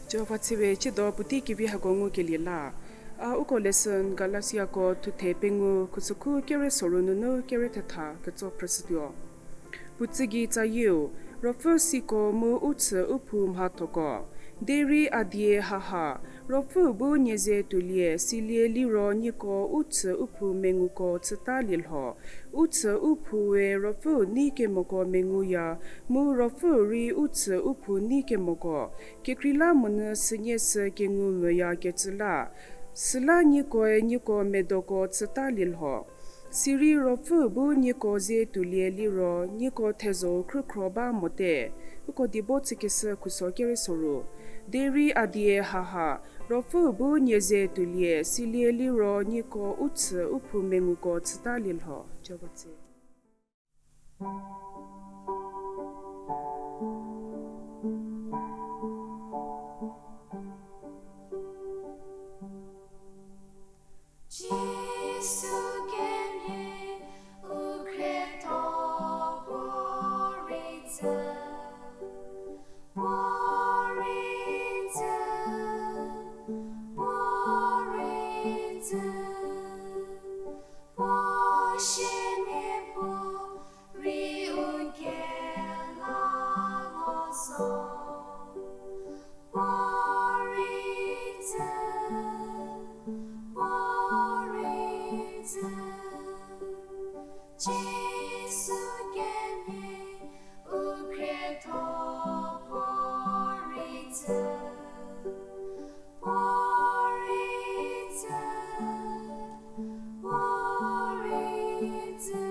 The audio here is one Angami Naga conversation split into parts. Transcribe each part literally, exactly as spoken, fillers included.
Jihova tsie we, tsiedo puotei kevi hako ngukelie la. A uko lesson Galatiako thuthe pengou khusokhu kere soru nunu kere thetha ketso phrüshütuo. Puotsü gei tsayieu, Ruopfü siko mu u chü u phou mhathoko. Derei a die haha, Ruopfü bu nie ze tuolie, silie liro nieko u chü u phou menguko chütalie lho. U chü u phou we Ruopfü nei kemoko menguya, mu Ruopfü rei u chü u phou nei kemoko. Kekreilamonyü sünie sü kengu moyakecü la. Süla niekoe nieko medoko chütalie lho. Sirei Ruopfü bu nieko ze tuolie liro, nieko thezho-u khrükhro ba mote. Uko diebo chükeshü khuso kere soru. Derei a die haha, Ruopfü bu nie ze tuolie, silie liro nieko u chü u phou menguko chütalie lho. Jihova tsie. Jisu kemhie u khrietho puo rei tsü, puo rei tsü, puo rei tsü. Puo shie mia puo rei u kela lo so. Puo rei tsü, puo rei tsü. Jisu kemhie u khrietho puo rei tsü, puo rei tsü, puo rei tsü.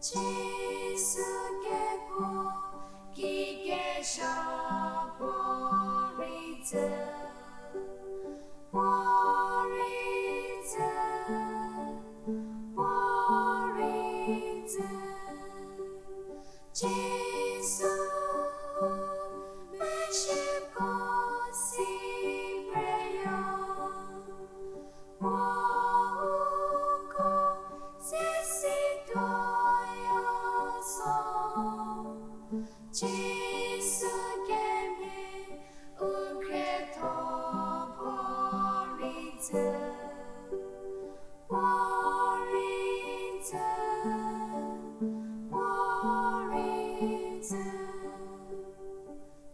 Jisu kekuo ki kezha puo rei tsü, puo rei tsü, puo rei tsü. Jisu, mezhüko si preya, puo uko ze situoya so. Jisu kemhie u khrietho puo rei tsü, puo rei tsü, puo rei tsü.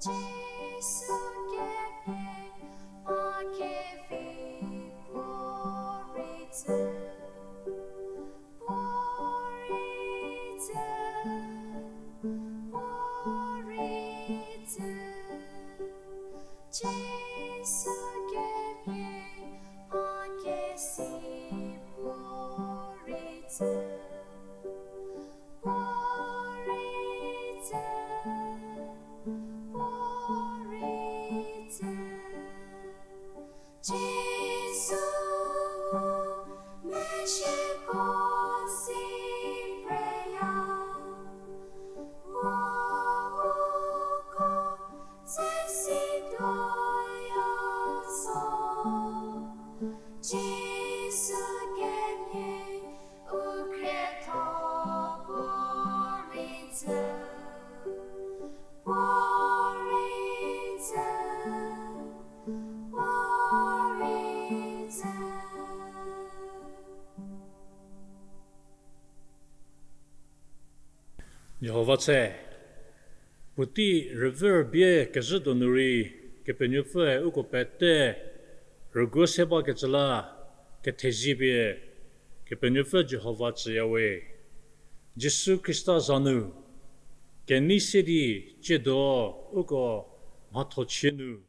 Jisu kemhie mha kevi puo rei tsü, puo rei tsü, puo rei tsü. Jisu kemhie mha kesi puo rei tsü, puo rei tsü, puo rei tsü. Jisu, mezhüko si preya, puo uko ze situoya so. Jisu kemhie u khrietho puo rei tsü, puo rei tsü, puo rei tsü. Jihova tse, puotei rüvü rübie kezhü donu rei, Kepenuopfüe uko pete rüguo se bakecü la, kethezie pie Kepenuopfü Jihova tsüyawe. Jisu Khrista za nu, kenei se di tsiedo uko mhathochie nu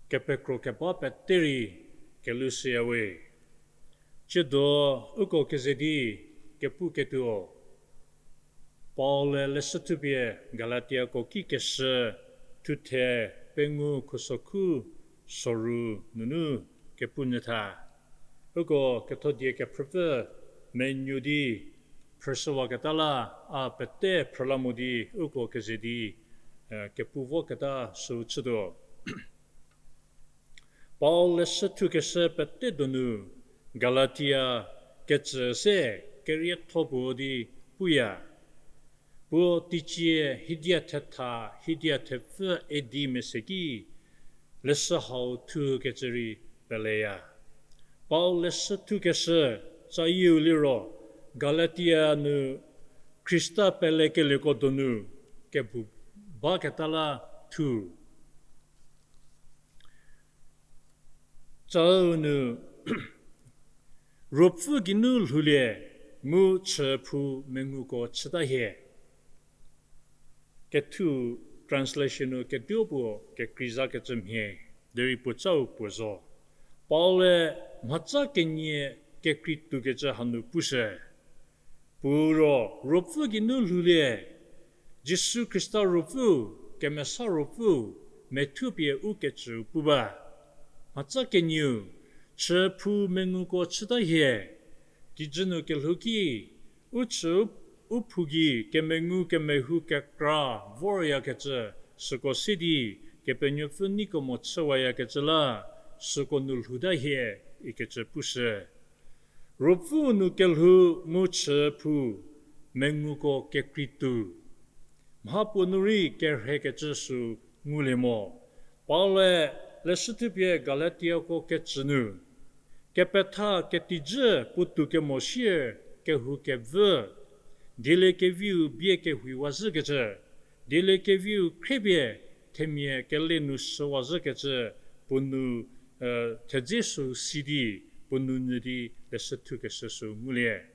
kepekro keba pete rei kelhoushüyawe. Tsiedo uko keze di kepu ketuo, Paul-e leshü thupie Galatiako ki keshü thuthe pengou khusokhu soru nunu kepu nyü tha. Uko ketho die kephrüpfü menuo di phrüshüwaketa la, a pete phrüla mo di uko keze di, eh, kepu voketa süu chütuo. Paul leshü thukeshü pete donu Galatia kecü se kerietho puo di puya. Puo teicie hidia thetha, hidia thepfü A D mese ki, leshü hau thukecü rei peleya. Paul leshü thukeshü tsayieu liro, Galatia nu Khrista pelekelieko donu kebu baketa la thu. Tsau nu, Ruopfü geinu lhoulie, mu chüphou menguko chüta hie. Kethu translation nu ketuo puo kekreizakecü mhie, derei puo tsau puo zo. Paul-e mhatsa kenie kekrei toukecü hanu pushü. Puo ro, Ruopfü geinu lhoulie, Jisu Khrista Ruopfü, Kemesa Ruopfü, methupie u kecüu pu ba. Mhatsa kenieu, chüphou menguko chüta hie, kijü nu kelhou ki, u chü u phou gei kemengu kemehou kekra voryakecü, süko se di, Kepenuopfü neikemo chüwayakecü la, süko nu lhouta hie, ikecü pushü. Ruopfü nu kelhou mu chüphou menguko kekrei tou. Mhapuo nu rei kerhekecü sü ngulie mo. Paul-e leshü thupie Galatiako kecü nu, kepetha ketijü puotou kemo sie kehou kevü, dieliekeviu bie kehuiwazhükecü, dieliekeviu khriepie themia kele nu shüwazhükecü puo nu, thedze sü si di, puo nu nyü di leshü thukeshü sü ngulie.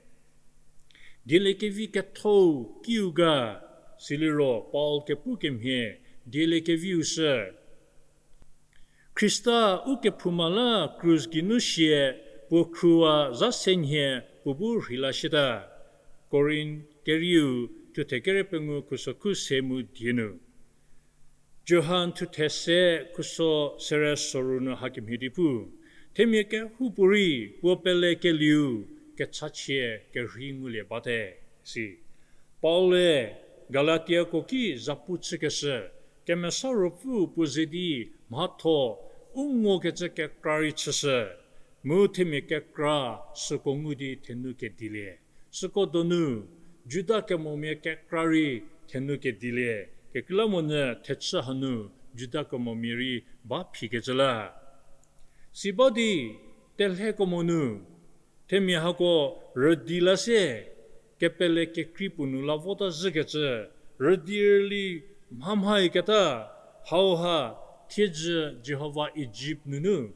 Dieliekevi kethou kiu ga, siliro Paul kepu kemhie, dieliekeviu shü. Khrista ukephouma la krus geinu sie puo khruwa za se nhie puo bu rheilashüta. Korinth kerieu thuthe kere pengou khuso khu se mu die nu. Johan thuthe se khuso sere soru nu hakemhie di pu, themia kehoupuorei puo pelekelieu kechachie kerhei ngulie bate, si. Paul-e Galatiako ki zhapu chükeshü, Kemesa Ruopfü puo ze di mhatho u ngokecü kekra rei chüshü, mu themia kekra süko ngu di thenu kedilie. Süko donu, Juda kemomia kekra rei thenu kedilie. Kekreilamonyü thechü hanu Juda kemomia rei ba phikecü la. Siba di, telhe kemo nu, themia hako rüdi la se, kepele kekrei puo nu la vota zhükecü, rüdi rüli mhamhaiketa, hauha thiedzü Jihova Ijipt nunu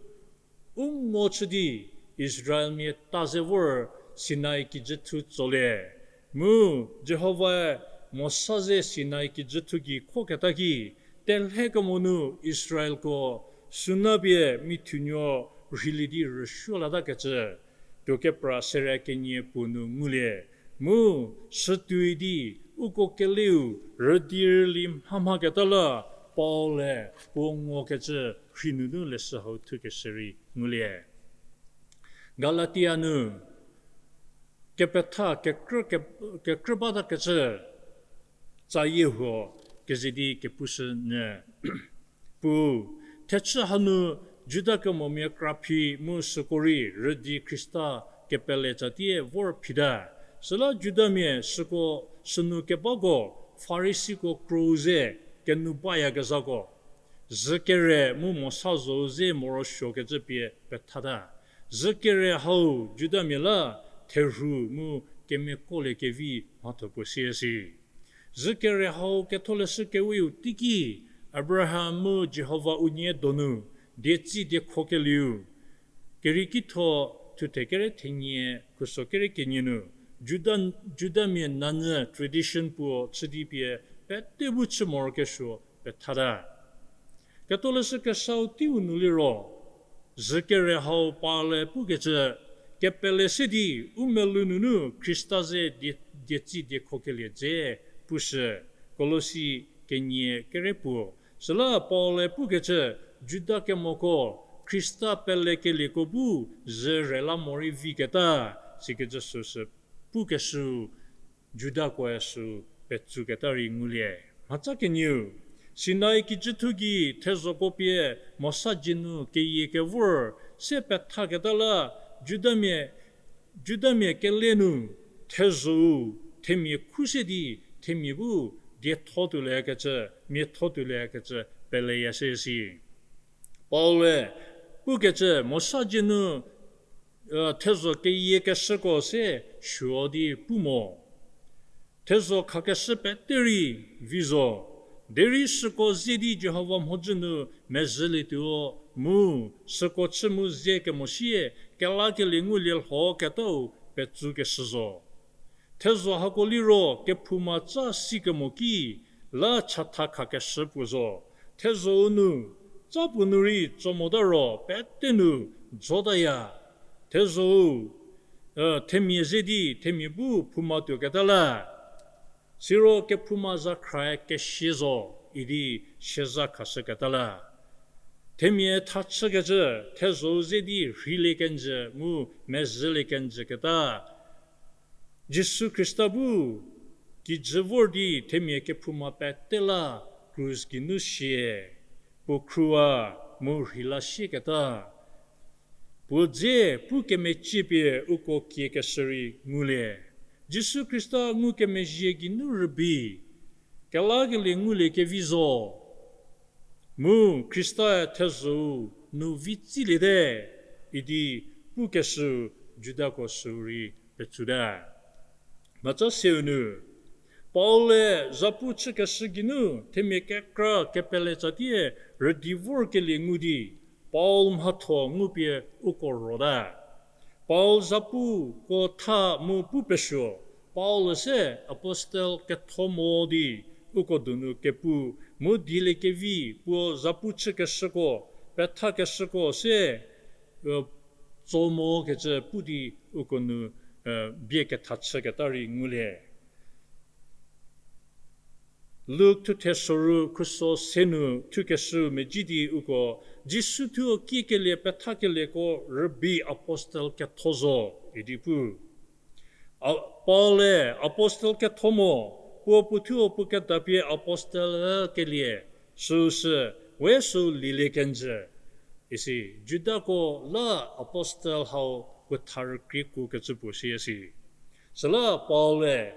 u ngo chü di Israelmia ta ze vor Sinai kijüthu tsolie. Mu Jihovae Mosa ze Sinai kijüthu gei khoketa ki, telhe kemo nu Israelko suna pie mithunuo rheilie di rüsuo latakecü, tuokepra sere kenie puo nu ngulie. Mu sütuoi di uko keleu rüdi rüli mhamhaketa la Paul-e puo ngokecü rhei nunu leshü hau thukeshü rei ngulie. Galatia nu kepetha kekrü, ke-, kekrü batakecü tsayie huo keze di kepushü nyü. Pu, thechü hanu Juda kemomia kraphi mu süko rei rüdi Khrista kepele tsatie vor phita. Süla Judamia süko sünu kebako Farisiko krou ze kenu bayakezhako, zükere mu Mosa zhou ze morosuokecü pie pethata. Zükere hau Judamia la therhu mu kemiakoliekevi mhatho puo sie si. Zükere hau ketholeshü keweu teiki Abraham mu Jihova unie donu dietsi diekhokelieu. Kerieki tho thuthe kere thenie khuso kere kenie nu, Juda, Judamia nanyü tradition puo chü di pie pete bu chü morokesuo pethata. Ketholeshü kesau teiu nu liro, zükere hau Paul-e pukecü, kepele se di u melou nunu Khrista ze die-, dietsi diekhokelie dze pushü, Kolosi kenie kere puo. Süla Paul-e pukecü, Juda kemoko Khrista pelekelieko bu zü rela morei viketa, sikecü süsü pukeshü Judakoe sü petsüketa rei ngulie. Mhatsa kenieu, Sinai kijüthu gei thezhoko pie Mosa dzie nu keyie kevor se pethaketa la Judamia, Judamia kele nu thezho-u themia khu se di themia bu dietho tuoliekecü, miatho tuoliekecü peleya shü si. Paul-e pukecü Mosa dzie nu thezho keyiekeshüko se suo di pu mo. Thezho khakeshü pete rei vi zo. Derei süko ze di Jihova mhodzü nu mezhülietuo mu süko chü mu ze kemo sie kelakelie ngulie lhoketau petsükeshü zo. Thezho hako liro kephouma tsa sikemo ki la chatha khakeshü puo zo. Thezho-u nu tsa puo nu rei tso mota ro pete nu dzotaya. Thezho-u themia ze di themia bu phouma tuoketa la. Siro kephouma zakhrae kesia zo idi siazha khashüketa la. Themia tha chükecü, thezho-u ze di rheilie kenjü mu mezhülie kenjüketa. Jisu Khrista bu kijü vor di themia kephouma pete la krus geinu sie, puo khrüwa mu rheila sieketa. Puo dze pu kemeciepie uko kiekeshü rei ngulie. Jisu Khrista ngukemezhie geinu rübei, kelakelie ngulie kevi zo. Mu Khrista-e thezho-u nu vitsiliete idi pukeshü Judako süu rei petsüte. Mhatsa seu nu, Paul-e zhapu chükeshü geinu themia kekra kepele tsatie rüdi vorkelie ngu di, Paul mhatho ngupie uko rota. Paul zhapuko tha mu pu pesuo, Paul se apostel ketho mo di uko donu kepu, mu dieliekevi puo zhapu chükeshüko, pethakeshüko se tso mokecü pu di uko nu bie ketha chüketa rei ngulie. Luk thuthe soru khuso se nu thukeshü medzi di uko, Jisu thuo kiekelie pethakelieko rübei apostel ketho zo idi pu. Paul-e apostel ketho mo, puo puothuo puo kedapie apostel kelie, süu sü, we süu lielie kenjü isi, Judako la apostel hau puo tha rükrie kuokecü puo siya si. Süla Paul-e,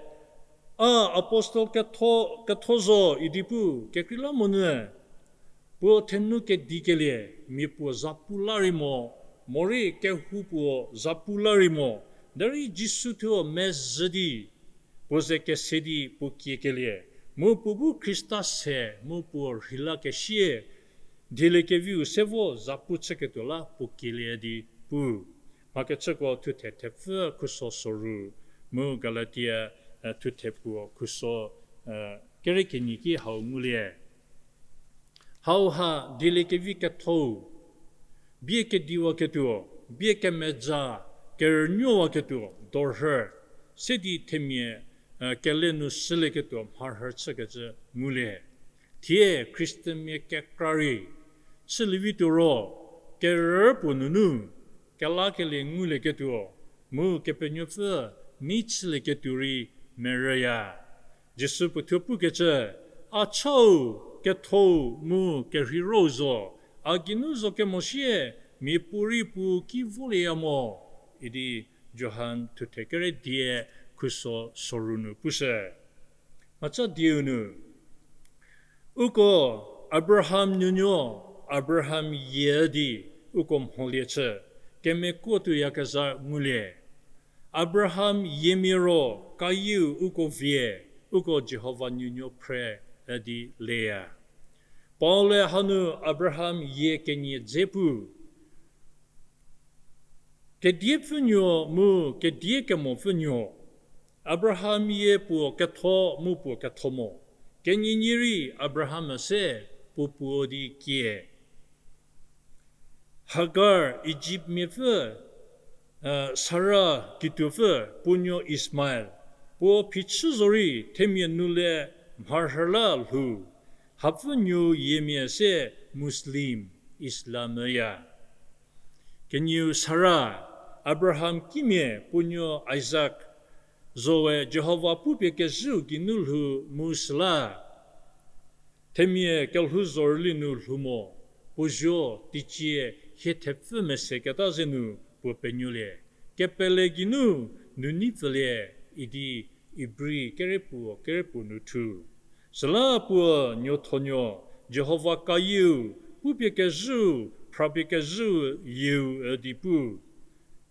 a apostel ketho, ketho zo idi pu kekreilamonyü, puo thenou kedikelie, mia puo zhapu la rei mo, morei kehoupuo zhapu la rei mo, derei Jisu thuo mezhü di, puo ze kese di puo kiekelie, mu puo bu Khrista se mu puo rheilakesie, dieliekeviu se vo zhapu chüketuo la puo kielie di pu. Mhakechüko thuthe thepfü khuso soru, mu Galatia thuthe puo khuso kere kenie ki hau ngulie. Hauha dieliekevi ketho-u, bie kediwaketuo, bie kemeza, kerünuowaketuo dorhü, se di themia kele nu shülieketuo mharhü chükecü ngulie. Thie Khristanmia kekra rei chülievituo ro, kerü puo nunu kelakelie ngulieketuo, mu Kepenuopfü nei chülieketuo rei merüya. Jisu puothuo pukecü, a chau, ketho-u mu kerheirou zo, a geinu zo kemo sie, miapuorei puo ki volieya mo, idi Johan thuthe kere die khuso soru nu pushü. Mhatsa dieu nu, uko Abraham nuonuo, Abraham yie di uko mholie chü, kemekuo tuoyakezha ngulie. Abraham yiemia ro kayieu uko vie, uko Jihova nuonuo phre di leya. Paul-e hanu Abraham yie kenie dze pu. Kediepfünuo mu kedie kemopfünuo. Abraham yie puo ketho mu puo ketho mo. Kenienie rei Abraham se puo puo di kie. Hagar, Ijiptmiapfü, Sara kituopfü, puo nuo Ismael, puo phichü zorei themia nu le mharhüla lhou, hapfü nuou yiemia se Muslim, Islam üya. Kenieu Sara, Abraham kimia puo nuo Isak, zowe Jihova pupie kezhüu geinu lhou mu süla, themia kelhou zorüli nu lhou mo, puo zuo teicie hie thepfü meseketa ze nu puo penuolie. Kepele geinu nunei pfülie idi Ibri kerepuo, kerepuo nu thu. Süla puo nuothonuo, Jihova kayieu, pupie kezhüu, phrapie kezhüu, yieu üdi pu.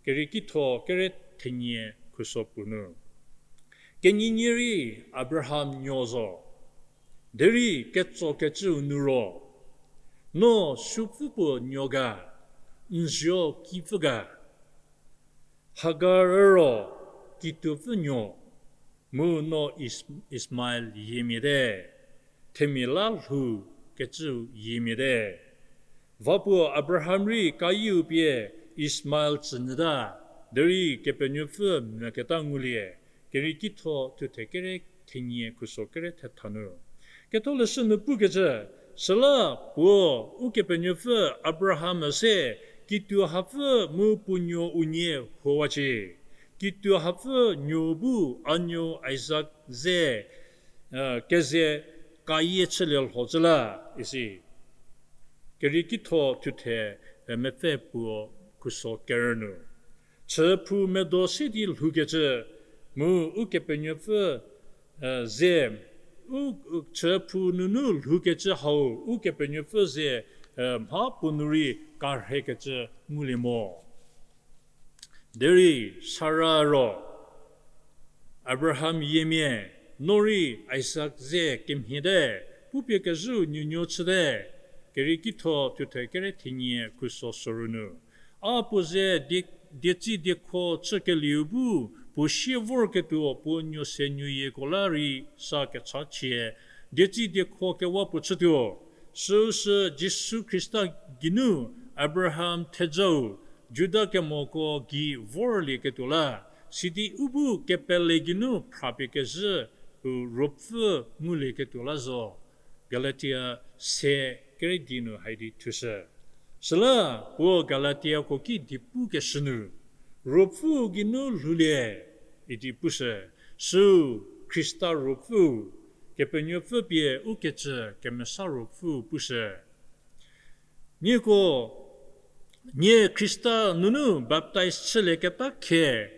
Kerieki tho kere thenie khuso puo nu. Kenyinie rei Abraham nuo zo. Derei ketsokecüu nu ro, no suopfü puo nuo ga, n zuo kipfü ga. Hagar ro kituopfü nuo, mu no Is-, Ismael yiemia te, themia la lhou kecüu yiemia te. Va puo Abraham rei kayieu pie Ismael tsünyüta, derei Kepenuopfü mvüketa ngulie, Kerieki tho thuthe kere thenie khuso kere thetha nu. Ketholeshü nu pukecü, süla puo Ukepenuopfü Abraham üse, kituo hapfü mu puo nuo unie huowacie. Kituo hapfü nuo bu a nuo Isak ze, keze kayie chülie lho cü la, isi. Kerieki tho thuthe, mepfü puo khuso kerü nu. Chüphou medo se di lhoukecü, mu Ukepenuopfü, ze, u, chüphou nunu lhoukecü hau Ukepenuopfü ze, mha puo nu rei karhekecü ngulie mo. Derei Sara ro, Abraham yiemia, no rei Isak ze kemhie te, pupie kezhüu nuonuo chüte, Kerieki tho thuthe kere thenie khuso soru nu. A puo ze die, dietsi diekho chükelieu bu, puo sie vorketuo puo nuo se nuoyieko la rei sa kechachie, dietsi diekho kewa puo chütuo. Süusü Jisu Khrista geinu Abraham thejau, Juda kemoko gei vorlieketuo la, sidi u bu kepele geinu phrapie kezhü, u ruopfü ngulieketuo la zo. Galatia se kere di nu haidi thushü. Süla puo Galatiako ki di pukeshü nu, ruopfüu geinu lhoulie, idi pushü, süu Khrista ruopfüu, Kepenuopfü pie ukecü kemesa ruopfüu pushü. Nieko, nie Khrista nunu baptaiz chülieketa khe,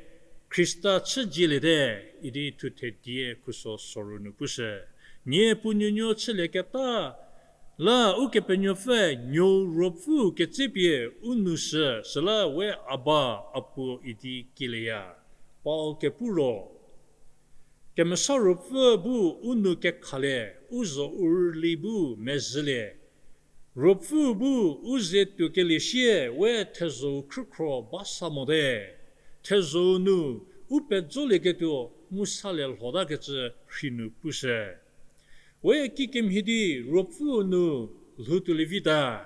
Khrista chüdzieliete, idi thuthe die khuso soru nu pushü. Nie puo nuonuo chülieketa la Ukepenuopfü nuou ruopfüu ketsepie u nou shü, süla we Aba, Apuo idi kielieya. Paul kepu ro, kemesa ruopfü bu u nou kekhalie, u zho u rüli bu mezhülie. Ruopfüu bu u ze tuokelie sie we thezho-u khrükhro ba sa mote. Thezho-u nu u pejolieketuo ngu salie lhotakecü rhi nu pushü. We kikemhie di ruopfüu nu lhoutuolie vita.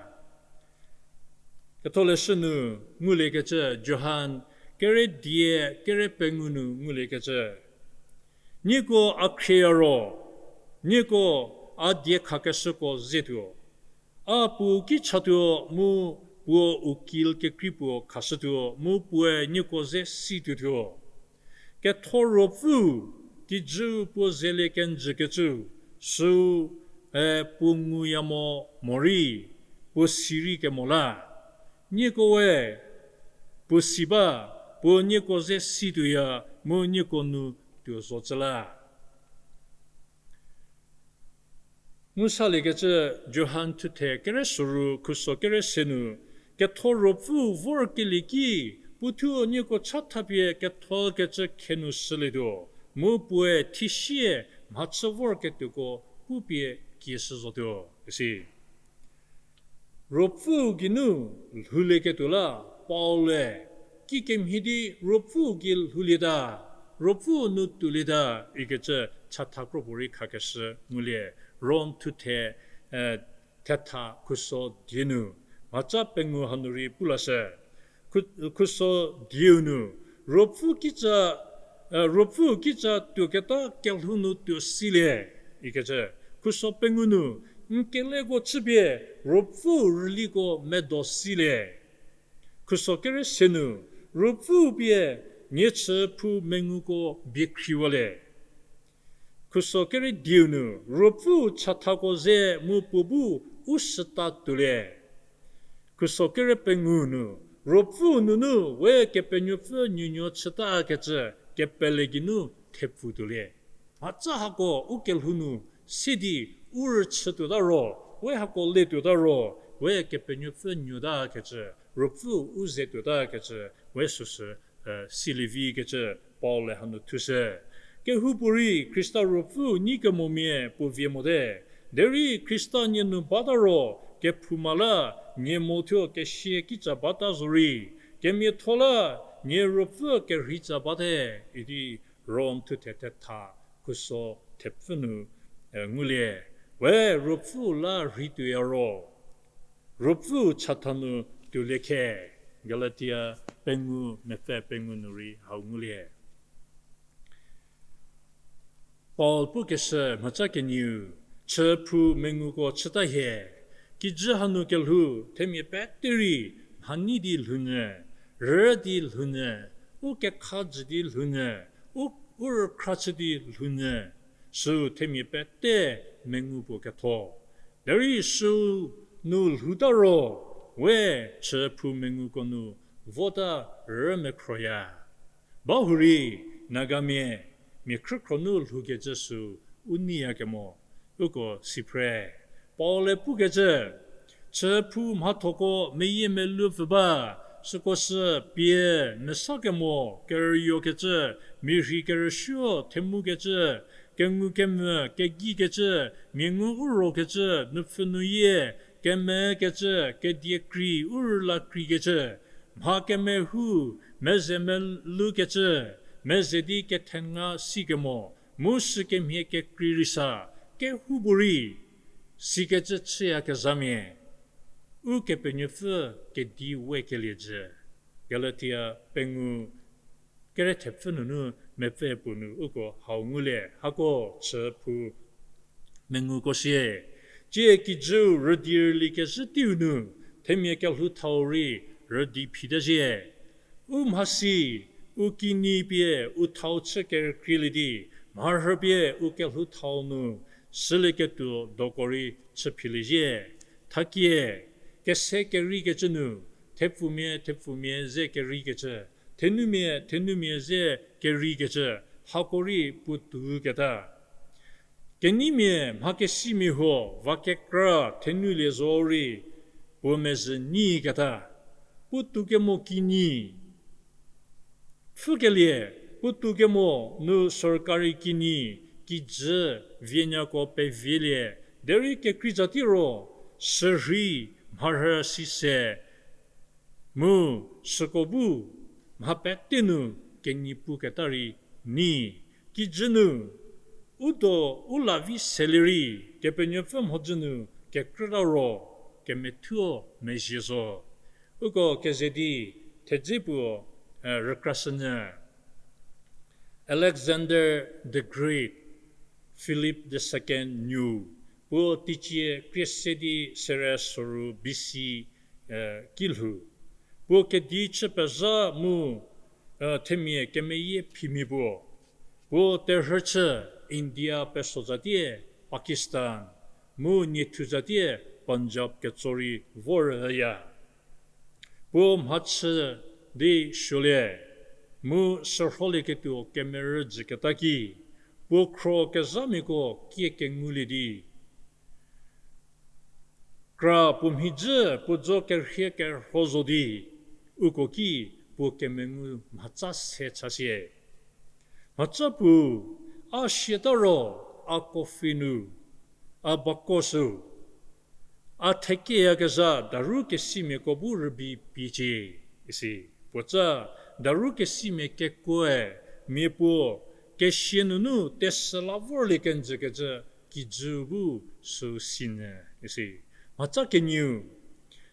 Ketholeshü nu nguliekecü Johan kere die kere pengou nu nguliekecü. Nieko a khrieya ro, nieko a diekhakeshüko zetuo. A puo ki chatuo mu puo ukil kekrei puo khashütuo mu puoe nieko ze situotuo. Ketho ruopfüu, kijüu puo zelie kenjükecüu, süu, e, puo nguya mo morei, puo si rei kemo la. Nieko we, puo si ba, puo nieko ze situoya mu nieko nu tuo zo cü la. Ngu saliekecü Johan thuthe kere soru khuso kere se nu, ketho ruopfüu vorkelie ki, puothuo nieko chathapie ketholekecü khe nu shülietuo, mu puoe thisie mhachü vorketuoko pupie kieshü zotuo, isi. Ruopfüu geinu lhoulieketuo la Paul-e, kikemhie di ruopfüu gei lhoulieta, ruopfüu nu tuolieta ikecü chatha kropuorei khakeshü ngulie, Rom thuthe, e, thetha khuso die nu, mhaca pengou hanu rei pu lashü. Khu-, khuso dieu nu, ruopfü kica, e, ruopfüu kica tuoketa kelhou nu tuo silie, ikecü. Khuso pengou nu, n keleko chüpie ruopfüu rüliko medo silie. Khuso kere se nu, ruopfüu pie nie chüphou menguko bie khriwalie. Khuso kere dieu nu, ruopfüu chathako ze mu puo bu u süta tuolie. Khuso kere pengou nu, ruopfüu nunu we Kepenuopfü nuonuo chütakecü kepele geinu thepfu tuolie. Mhatsa hako u kelhou nu se di u rüchü tuota ro, we hako le tuota ro, we Kepenuopfü nuotakecü, Ruopfü u ze tuotakecü, we süsü, e, silievikecü Paul-e hanu thushü. Kehoupuorei Khrista Ruopfü nyi kemomia puo vie mote. Derei Khrista nie nu bata ro, kephouma la nie mo thuo kesia kitsa bata zorei, kemiatho la nie ruopfü kerheitsa bate, idi Rom thuthe thetha khuso thepfü nu, e, ngulie. We ruopfü la rhei tuoya ro, ruopfü chatha nu tuolie khe. Galatia pengou mepfü pengou nu rei hau ngulie. Paul pukeshü mhatsa kenieu, chüphou menguko chüta hie, kijü hanu kelhou themia pete rei mhanyi di lhounyü, rü di lhounyü, u kekha jü di lhounyü, u, u rükhra chü di lhounyü, süu themia pete mengu puo ketho. Derei süu nu lhouta ro, we chüphou menguko nu vota rümekhroya. Bahurei Nagamia mia khrükhro nu lhoukecü süu u neiyakemo, uko si phre. Paul-e pukecü, chüphou mhathoko meyiemeluopfü ba, süko sü pie mesakemo kerüyokecü, mirhi kerüsuo themukecü, kengukemvü kegikecü, mia ngu u rokecü, nupfhü nuyie kemekecü, kediekri u rüla krikecü, mha kemehou meze melukecü, meze di kethenga sikemo, mu sükemhie kekrei rei sa, kehoupuorei sikecü chüyakezhamia, Ukepenuopfü kedi wekelie jü. Galatia pengou kere thepfü nunu mepfü puo nu uko hau ngulie, hako chüphou menguko sie. Tsie kijüu rüdi rüli kezhü teiu nu, themia kelhou thau rei rüdi phite zhie. U mhasi, u kinyi pie u thau chü kerükrieliekevi, mharhü pie u kelhou thau nu shülieketuo doko rei chü philiecie. Thakie, kese kereikecü nu, thepfumia thepfumia ze kereikecü, thenumia thenumia ze kereikecü, hako rei puotou keta. Kenyimia mhakesimia huo va kekra thenulie zorei puo mezhü nyiketa. Puotou kemo kinyi pfhükelie, puotou kemo nu sorkari kinyi, kijü, vienyako pevielie, derei kekreizatiro, sürhei, mharhü sise, mu süko bu mha pete nu kenyi puketa rei nyi, kijü nu u do u la vi selie rei, Kepenuopfü mhodzü nu kekrüta ro, kemethuo mezhie zo. Uko keze di thedze puo, e, rükrashünyü. Alexander the Great, Philip the Second nuou, puo teicie krie se di sere soru B C, e, ki lhou. Puo kedi chü pezha mu, e, themia kemeyie phimia puo. Puo terhü chü India peso zatie Pakistan, mu niethu zatie Punjab ketso rei vorüya. Puo mhachü di suolie, mu sürholieketuo kemerü jüketa ki, puo khro kezhamiako kie kengulie di kra puo mhijü puo jo kerhie kerho zo di, uko ki puo kemengu mhatsa se chashie. Mhatsa puo, a siata ro, a coffin nu, a bako sü, a thekieyakezha daru kesimiako bu rübei piecie, isi. Puotsa daru kesimia kekuoe mia puo kesia nunu tesü la vorlie kenjükecü kijü bu süu sinyü, isi. Mhatsa kenieu,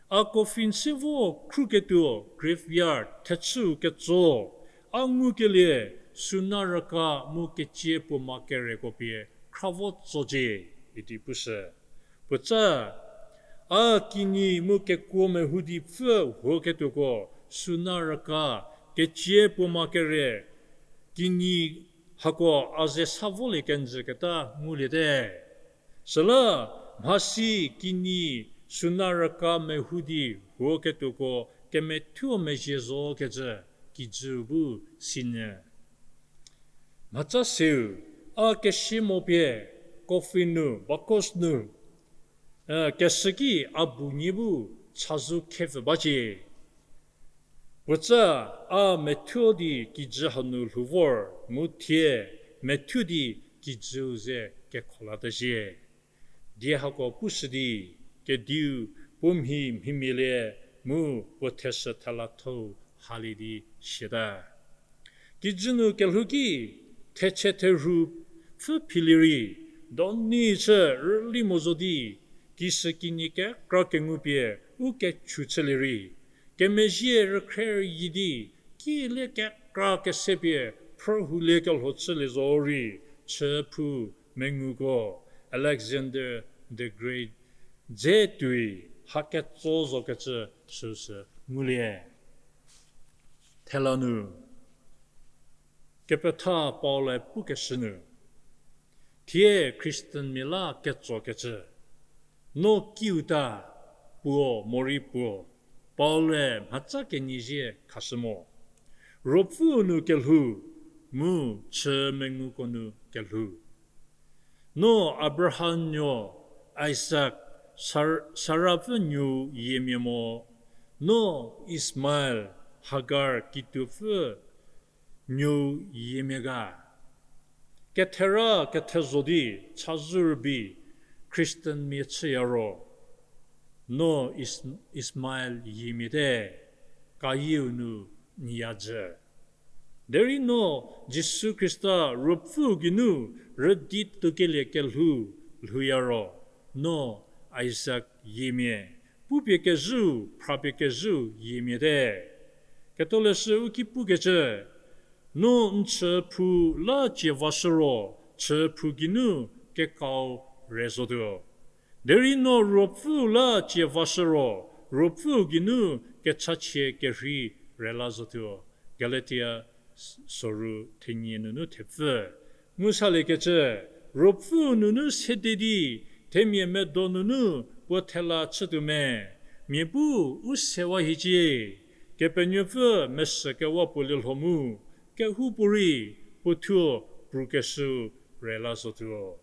a coffin se vo khruketuo graveyard thechüu ketso, a ngukelie suna rüka mu kecie puoma kereko pie khra vo tsocie, idi pushü. Puotsa, a kinyi mu kekuo mehou di pfü huoketuoko suna rüka, kecie puoma kere, kinyi hako a ze sa volie kenjüketa nguliete. Süla mhasi kinyi suna rüka mehou di huoketuoko kemethuo mezhie zokecü kijü bu sinyü. Mhatsa seu, a kesie mo pie, coffin nu, bakos nu, kesü ki a bu nyi bu chazou khepfü bacie. Puotsa a methuo di kijü hanu lhou vor mu thie methuo di kijüu ze kekholatazhie. Die hako pushü di, kediu puo mhi mhimia lie mu puo theshü thelathou halie di siata. Kijü nu kelhou ki, thechie therhu pfhü philie rei, doni chü rüli mo zo di, kisükinyi kekra kengu pie u kechu chülie rei, kemezhie rükhre rüyi di, kilie kekra kese pie phrühoulie kelho chülie zo rei, chüphou menguko, Alexander the Great dze tuoi ha ketso zokecü süsü ngulie. Thela nu, kepetha Paul-e pukeshü nu, thie Christianmia la ketsokecü, no kiuta puo morei puo, Paul-e mhatsa kenyizie khashü mo. Ruopfüu nu kelhou, mu chü menguko nu kelhou. No Abraham nuo, Isak, Sar-, Sarapfü nuou yiemia mo, no Ismael, Hagar kituopfü nuou yiemia ga. Kethera kethezo di chazou rübei Christianmia chüya ro, no Is-, Ismael yiemiate, kayieu nu n ya jü. Derei no Jisu Khrista Ruopfüu geinu rüdi tuokelie kelhou lhouya ro, no Isak yiemia, pupie kezhüu, phrapie kezhüu yiemiate. Ketholeshü u ki pukecü, no n chüphou la cie vashü ro, chüphou geinu kekau re zotuo. Derei no Ruopfüu la cie vashü ro, Ruopfüu geinu kechachie kerhei rela zotuo. Galatia s-, soru thenie nunu thepfü. Ngu saliekecü, Ruopfüu nunu sede di, themia medo nunu puo thela chütuo me, mia bu u sewa hiecie, Kepenuopfü mesükewa puo lielho mu, kehoupuorei puo thuo prukeshüu rela zotuo.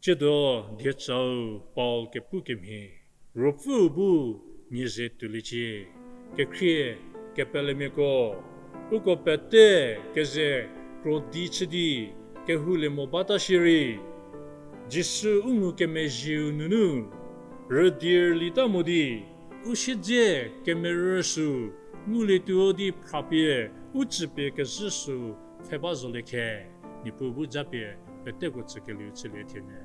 Tsiedo diecau Paul kepu kemhie, Ruopfüu bu nie ze tuoliecie. Kekhrie kepelemiako, uko pete keze krodi chü di kehoulie mo bata shierei, Jisu u ngukemezhieu nunu rüdirlita mo di, u siedze kemerü sü ngulietuo di phrapie u tsüpie kezhü sü pfhe ba zolie khe, Niepuu bu japie peteko tsükelieu chülie thie me.